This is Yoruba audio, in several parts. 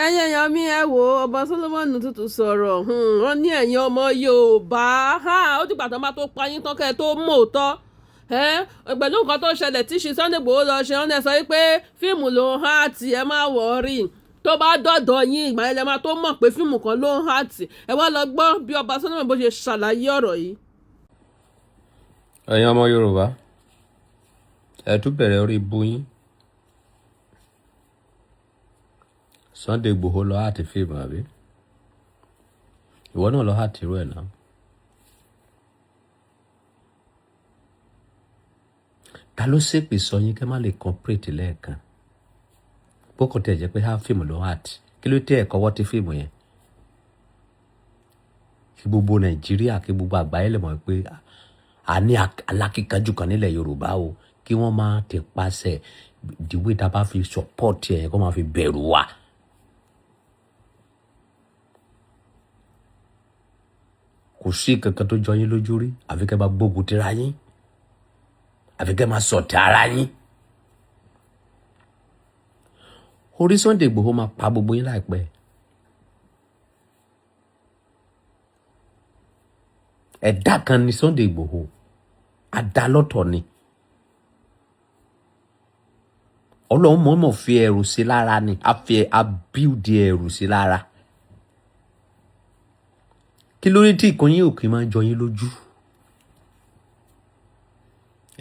Ẹ̀yin èèyàn mi, ẹ wò ó, Ọba Solomon tuntun sọ̀rọ̀. Wọ́n ní ẹ̀yin ọmọ Yorùbá, ó dìgbà tó bá tó pa yín tán kẹ́ ẹ tó mọ̀ òótọ́. Pẹ̀lú nǹkan tó ṣẹlẹ̀ tí ṣe Sunday Igboho lọ ṣe, wọ́n ní ẹ sọ wípé fíìmù ló ń act, ẹ má worry. Tó bá dọ̀dọ̀ yín, ìgbà yẹn lẹ máa tó mọ̀ pé fíìmù kan ló ń act. Ẹ wá lọ gbọ́ bí Ọba Solomon bó ṣe ṣàlàyé ọ̀rọ̀ yìí. Ẹ̀yin ọmọ Yorùbá, ẹ tún bẹ̀rẹ̀ orí ibú yín. Sunday Igboho lọ act fíìmù, àbí? Ìwọ náà lọ act irú ẹ̀ náà. Ta ló ṣépè sọ yín kẹ́ má lè cooperate lẹ́ẹ̀kan? Bó kàn tẹ̀ jẹ́ pé á fíìmù ló act. Kí ló tẹ́ ẹ̀ kọ́wọ́ tí fíìmù yẹn? Kí gbogbo Nàìjíríà, kí gbogbo àgbáyé lè mọ̀ pé a ní alákíkanjú kan nílẹ̀ Yorùbá o, kí wọ́n máa ti pàṣẹ ìdíwé tá a bá fi support ẹ̀, kó máa fi bẹ̀rù wa. Kò sí kankan tó jọ yín lójú rí, àfi kẹ́ máa gbógun tira yín, àfi kẹ́ máa sọ̀tẹ̀ ara yín. Orí Sunday Igboho máa pa gbogbo yín láìpẹ́. Ẹ̀dá kan ni Sunday Igboho, adalọ́tọ̀ ni. Ọlọ́run mọ̀ọ́mọ̀ fi ẹ̀rù sí lára ni, a fi abíùdí ẹ̀rù sí lára. Kí ló dé tí ìkan yín ò kí máa ń jọ yín lójú?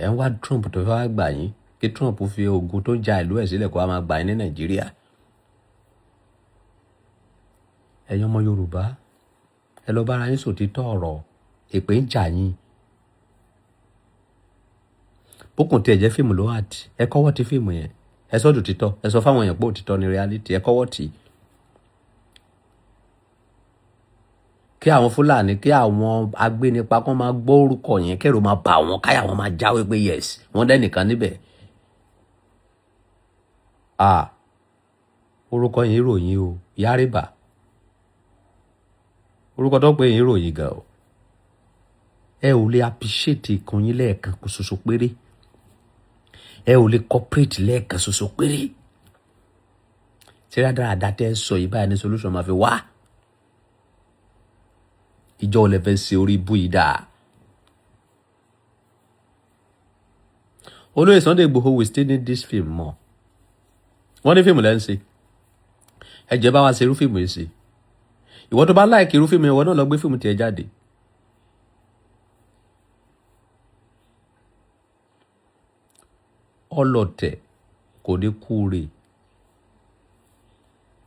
Ẹ̀ ń wá Trump tó fẹ́ wá gbà yín, kí Trump fi ogun tó ń ja ìlú ẹ̀ sílẹ̀ kó wá máa gbà yín ní Nàìjíríà. Ẹ̀yin ọmọ Yorùbá, ẹ lọ bára yín sòtítọ́ ọ̀rọ̀, èpè ń jà yín. Bókùn tí ẹ jẹ́ fíìmù ló act, ẹ kọ́wọ́ ti fíìmù yẹn, ẹ sọ́ dòtítọ́, ẹ sọ fáwọn èèyàn pé òtítọ́ ni reality, ẹ kọ́wọ́ tì í. Kí àwọn Fúlàní, kí àwọn agbénipa kan máa gbọ́ orúkọ yẹn, kẹ́rù máa bà wọ́n, káyà wọ́n máa jáwé pé yes, wọ́n dẹ́nìkan níbẹ̀. Ah, orúkọ yẹn ròyìn o, Yárìbá. Orúkọ tó pé yín ròyìn gan o. Ẹ ò lè appreciate ìkan yín lẹ́ẹ̀kan ṣoṣo péré. Ẹ ò lè cooperate lẹ́ẹ̀kan ṣoṣo péré. Tí rádaràda tẹ́ ẹ sọ yìí báyìí ní solution máa fi wá. Ìjọ ò lè fẹ́ ṣe orí ibú yìí dáa. Olóyè Sunday Igboho, we still need this film more. Wọ́n ní fíìmù lẹ́ ń ṣe. Ẹ jẹ́ bá wa ṣe irú fíìmù yìí sí. Ìwọ tó bá like irú fíìmù yẹn, ìwọ náà lọ gbé fíìmù tiẹ̀ jáde. Ọlọ̀tẹ̀ kò ní kúre.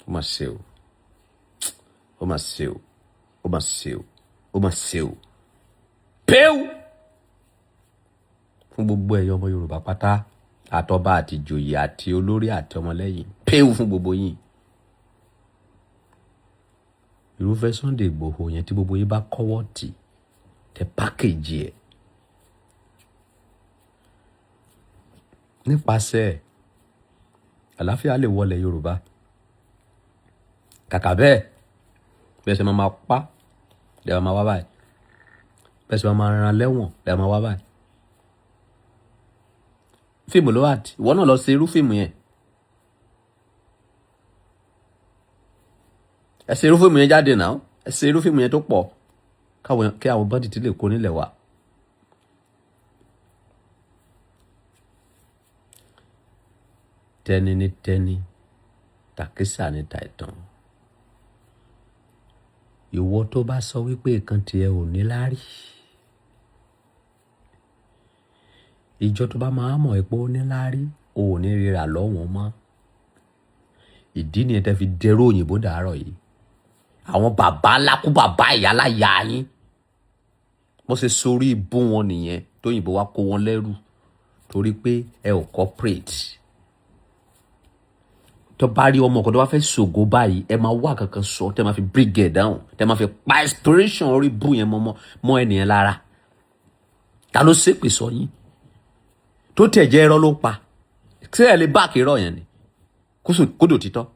Ó mà ṣe o. Ó mà ṣe o. Ó mà ṣe o. Ó mà ṣe o. Péw! Fún gbogbo ẹ̀yin ọmọ Yorùbá pátá, àtọba àti ìjòyè àti olórí àti ọmọlẹ́yìn, péw fún gbogbo yín. Irúfẹ́ Sunday Igboho yẹn tí gbogbo yín bá kọ́wọ́ tì, tẹ package ẹ̀. Nípasẹ̀ àlàáfíà lè wọlé Yorùbá. Kàkà bẹ́ẹ̀, bí ẹ ṣe máa máa pa, lè máa wá báyìí. Bí ẹ ṣe máa máa ran lẹ́wọ̀n, lè máa wá báyìí. Fíìmù ló act, ìwọ náà lọ ṣe irú fíìmù yẹn. Ẹ ṣe irú fíìmù yẹn jáde náà. Ẹ ṣe irú fíìmù yẹn tó pọ̀. Kí àwọn bandit lè kó nílẹ̀ wa. Tẹni ní tẹni, tàkísà ní tàìtàn. Ìwọ tó bá sọ wípé nǹkan tí ẹ ò ní láárí. Ìjọ tó bá máa mọ̀ pé ó ní láárí, o ò ní ríra lọ́wọ́n mọ́. Ìdí nìyẹn tẹ́ fi dẹrú òyìnbó dàárọ̀ yìí. Àwọn bàbá ńlá kú bàbá ìyá láyà yín. Bó ṣe sórí ibú wọn nìyẹn tóyìnbó wá kó wọn lẹ́rú torí pé ẹ ò cooperate. Tó bá rí ọmọ kan tó bá fẹ́ ṣògo báyìí, ẹ máa wá kankan sọ tẹ́ máa fi bring it down, tẹ́ máa fi pa inspiration orí ibú yẹn mọ́ mọ́ ẹnìyẹn lára. Ta ló ṣépè sọ yín? Tó tẹ̀ jẹ́ irọ́ ló ń pa. Ṣé ẹ lè back irọ́ yẹn ni? Kó dò títọ́.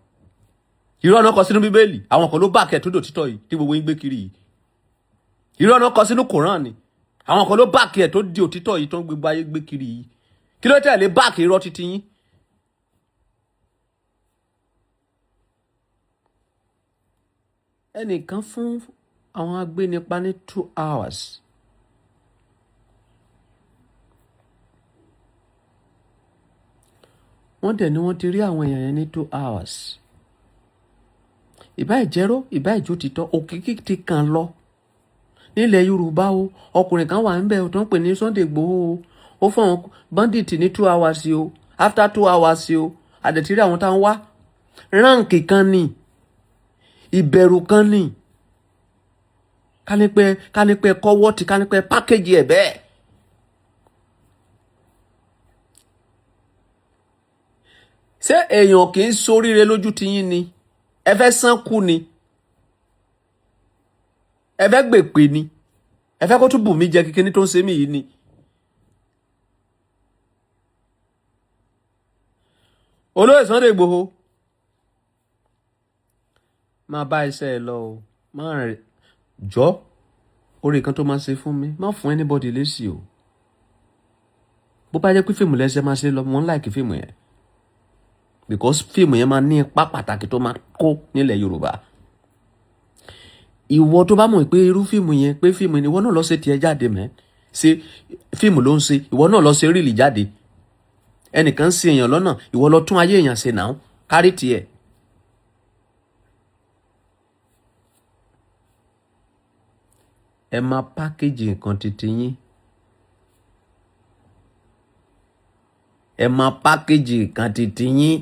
Irọ́ náà kọ sínú Bíbélì, àwọn kan ló back ẹ̀ tó dò títọ́ yìí tí gbogbo yín gbé kiri yìí. Irọ́ náà kọ sínú Koran ni, àwọn kan ló back ẹ̀ tó di òtítọ́ yìí tó ń gbogbo ayé gbé kiri yìí. Kí ló tẹ̀ lè back irọ́ títí yín? Ẹnìkan fún àwọn agbénipa ní 2 hours. Wọ́n dẹ̀ ní wọ́n ti rí àwọn èèyàn yẹn ní 2 hours. Ìbá ìjẹ́rọ́, ìbá ìjótìtọ́, òkìkí ti kàn lọ nílẹ̀ Yorùbá o. Ọkùnrin kan wà ń bẹ̀ tó ń pè ní Sunday Igboho o. Ó fún àwọn bandit ní 2 hours o. After 2 hours o, àdẹ̀tírí àwọn táwọn wá. Rank kan ni, ìbẹ̀rù kan ni. Ká ní pé kọ́wọ́ tí ká ní pé package ẹ̀ bẹ́ẹ̀. Ṣé èèyàn kì í soríire lójú tiyín ni? Ẹ fẹ́ sán kú ni? Ẹ fẹ́ gbèpè ni? Ẹ fẹ́ kó tún bù mí jẹ kíkiní tó ń ṣe mí yìí ni? Olóyè Sunday Igboho, máa bá iṣẹ́ ẹ lọ o. Má rìn jọ orí kan tó máa ṣe fún mi, má fún anybody lésì o. Bó bá jẹ́ pé fíìmù lẹ́sẹ̀ máa ṣe lọ, mo ń like fíìmù yẹn because fíìmù yẹn máa ní ipa pàtàkì tó máa kó nílẹ̀ Yorùbá. Ìwọ tó bá mọ̀ pé irú fíìmù yẹn, pé fíìmù yẹn, ìwọ náà lọ ṣe tiẹ̀ jáde mẹ́. Ṣe fíìmù ló ń ṣe, ìwọ náà lọ ṣe reel jáde. Ẹnìkan ṣe èèyàn lọ́nà, ìwọ lọ tún ayé èèyàn ṣe náà kárí tiẹ̀. Ẹ máa package nǹkan titi yín. Ẹ máa package nǹkan titi yín.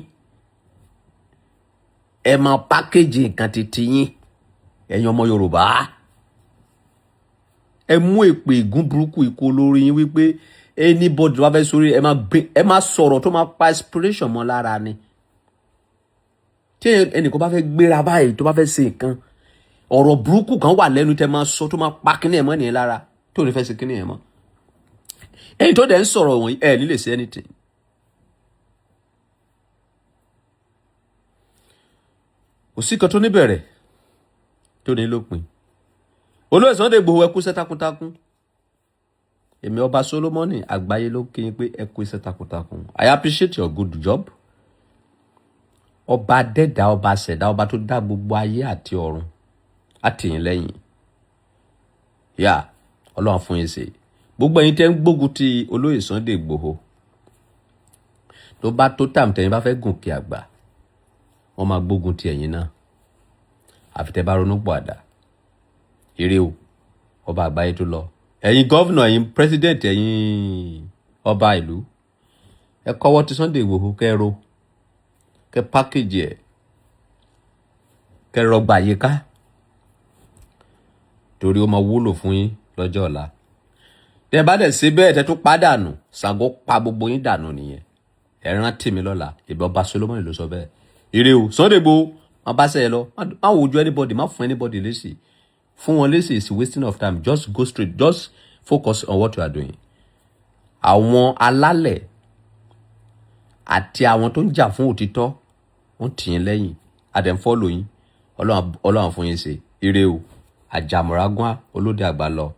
Ẹ máa package nǹkan titi yín. Ẹ̀yin ọmọ Yorùbá, ẹ mú èpè ìgún burúkú ikú olórí yín wípé anybody tó bá fẹ́ sórí ẹ máa gbé, ẹ máa sọ̀rọ̀ tó máa pa inspiration mọ́ lára ni. Tí ẹnìkan bá fẹ́ gbéra báyìí, tó bá fẹ́ ṣe nǹkan, ọ̀rọ̀ burúkú kan wà lẹ́nu tẹ́ máa sọ tó máa pa kíní ẹ̀ mọ́ nìyẹn lára, tó ní fẹ́ ṣe kíní ẹ̀ mọ́. Ẹni tó dẹ̀ ń sọ̀rọ̀ wọ̀nyí, ẹ̀ ní lè ṣe anything. Kò sí kan tó níbẹ̀rẹ̀ tó ní lópin. Olóyè Sunday Igboho, ẹ kú iṣẹ́ takuntakun. Èmi ọba Solomoni àgbáyé ló kí yín pé ẹ kú iṣẹ́ takuntakun. I appreciate your good job. Ọba dẹ́dà, ọba ṣẹ̀dá, ọba tó dá gbogbo ayé àti ọ̀run á tì yín lẹ́yìn. Yá, Ọlọ́run fún yín ṣe. Gbogbo ẹ̀yin tẹ́ ń gbógun ti olóyè Sunday Igboho, tó bá tó tàm tẹ́yin bá fẹ́ gùn kí àgbà, wọ́n máa gbógun ti ẹ̀yin náà. Àfi tẹ́ bá ronú pọ̀ àdá. Ire o, ọba àgbáyé tó lọ. Ẹ̀yin governor, ẹ̀yin president, ẹ̀yin ọba ìlú, ẹ kọ́wọ́ ti Sunday Igboho, kẹ́ ro, kẹ́ package ẹ̀, kẹ́ rọgbà yíká, torí ó máa wúlò fún yín lọ́jọ́ ọ̀la. Tẹ́ bá dẹ̀ ṣe bẹ́ẹ̀, tẹ́ tún pàdánù, Ṣàngó pa gbogbo yín dànù nìyẹn. Ẹ rántí mi lọ́la. Ìbọn ọba Solomoni ló sọ bẹ́ẹ̀. Ire o, Sunday Igboho, má bá sẹ́yẹ lọ, má wojú anybody, má fún anybody lésì. Fún wọn lésì is wasting of time. Just go straight, just focus on what you are doing. Àwọn alálẹ̀ àti àwọn tó ń jà fún òtítọ́ wọ́n tì yín lẹ́yìn, adẹ̀ ń follow yín. Ọlọ́run fún yín ṣe. Ire o, àjàmọ̀rágún olóde àgbà lọ.